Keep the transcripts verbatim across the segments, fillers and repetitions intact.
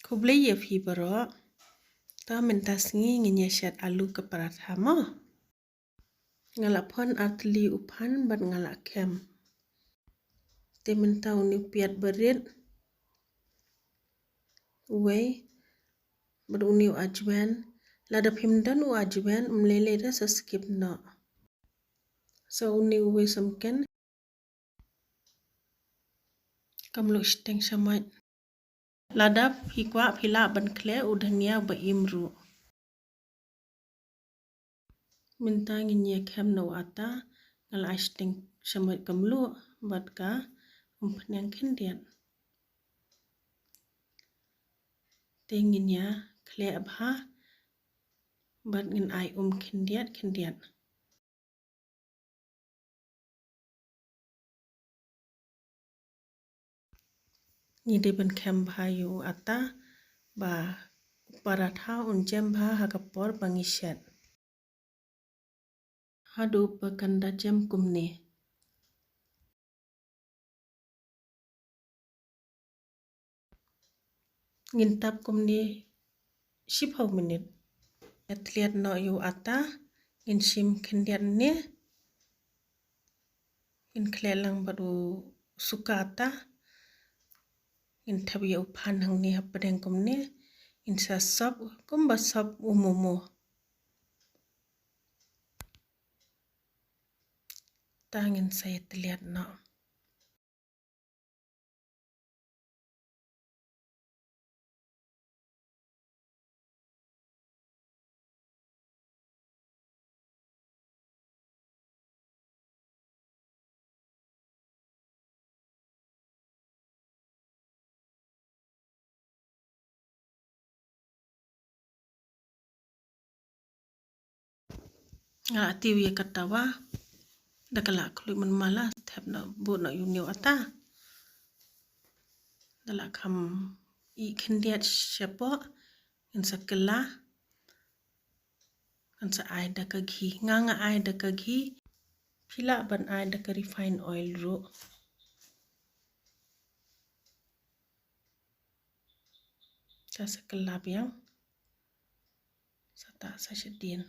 Khublei ïa phi baroh. Te mynta sngi ngin ïa shet alu ka paratha mo. Nga la phon artylli u phan bad nga la khem. Te mynta une u piat barit, uwei, bad une u ajwaiñ. Lada phim don u ajwaiñ, ym lei lei ruh sa skip noh. Sa une uwei samken. Kam luh shiteng shamoit. Lada phi kwah phi lah ban khleh u dhania ba im ruh. Mynta ngin ïa khem na u atta, nga la ai shiteng shamoit ka mluh bad ka umphniang khyndiat. Te ngin ïa khleh bha bad ngin ai um khyndiat khyndiat. Ngi dei ban khem bha ïa u atta ba u paratha un jem bha ha ka por ba ngi shet. Haduh ba kan da jem kumne. Ngin tap kumne shiphew minit. Ïa tliat noh ïa u atta, ngin shim khyndiat ne. Ngin khleh lang bad u suka atta. Ngin thep ïa u phan hangne hapdeng kumne. Ngin sa sop kumba sop u momo. Te ngin sa ïa tliat noh. Nga la tiew ïa ka tawa da ka la khluit mynmala, thep noh, bud noh ïa une u atta. Da la kham ih khyndiat shapoh, ngin sa kylla. Ngan sa ai da ka ghee. Nga nga ai da ka ghee. Phi lah ban ai da ka refined oil ruh. Sa sa kylla biang. Sa ta sa shadien.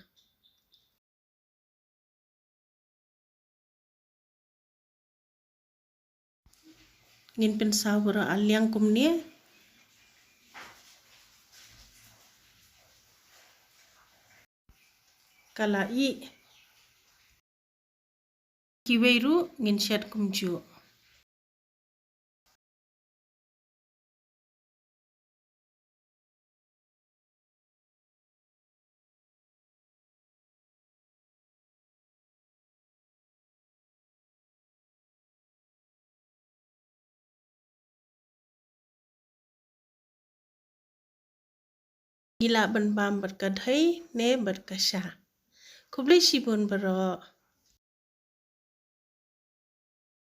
Ngin pynsaw baroh arliang kumne. Ka la ih. Kiwei ruh ngin shet kumjuh. Ngi lah ban bam bad ka dei ne bad ka sha. Khublei shibun baroh.